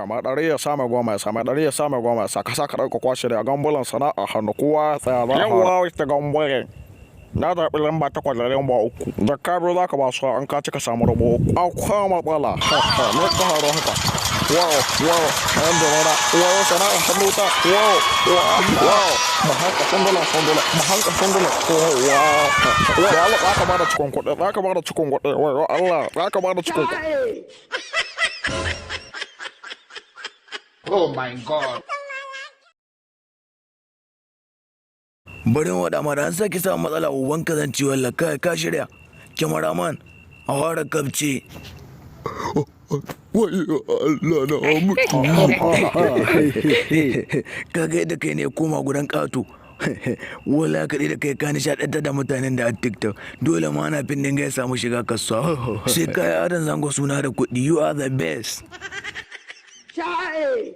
Ma ɗari ya sama goma ya sama ɗari ya sama goma ya sa ka saka ɗauka kwashe da gambulan sana'a hannu kowa ya tsaya za a yawa ita gambare. Na zaɓi lamba 8 da lamba 3. Zakka 2 za ka ba su an ka cika samu rabo 3. Akwai matsala. Me ka haro haka? Wow, wow, yan da wow, sana'a hannu ta, wow, wow, wow. Mu hanka sundula sundula, mu hanka sundula. Oh, wow. Wow, Allah za ka bada cikon kuɗi, za ka bada cikon kuɗi. Wayo Allah, za ka bada cikon kuɗi. Oh my God. Bari mu waɗa mara an sake samun matsala uban ka zan ci wallah kai ka shirya. Kyamaraman a fara kabce. Wayo Allah na mutu. Ka ga yadda kai ne koma gudan ƙato. Wala kaɗai da kai ka nishaɗantar da mutanen da a TikTok. Dole ma ana fin dinga ya samu shiga kasuwa. Sai ka yi adon zango suna da kuɗi. You are the best. Chai!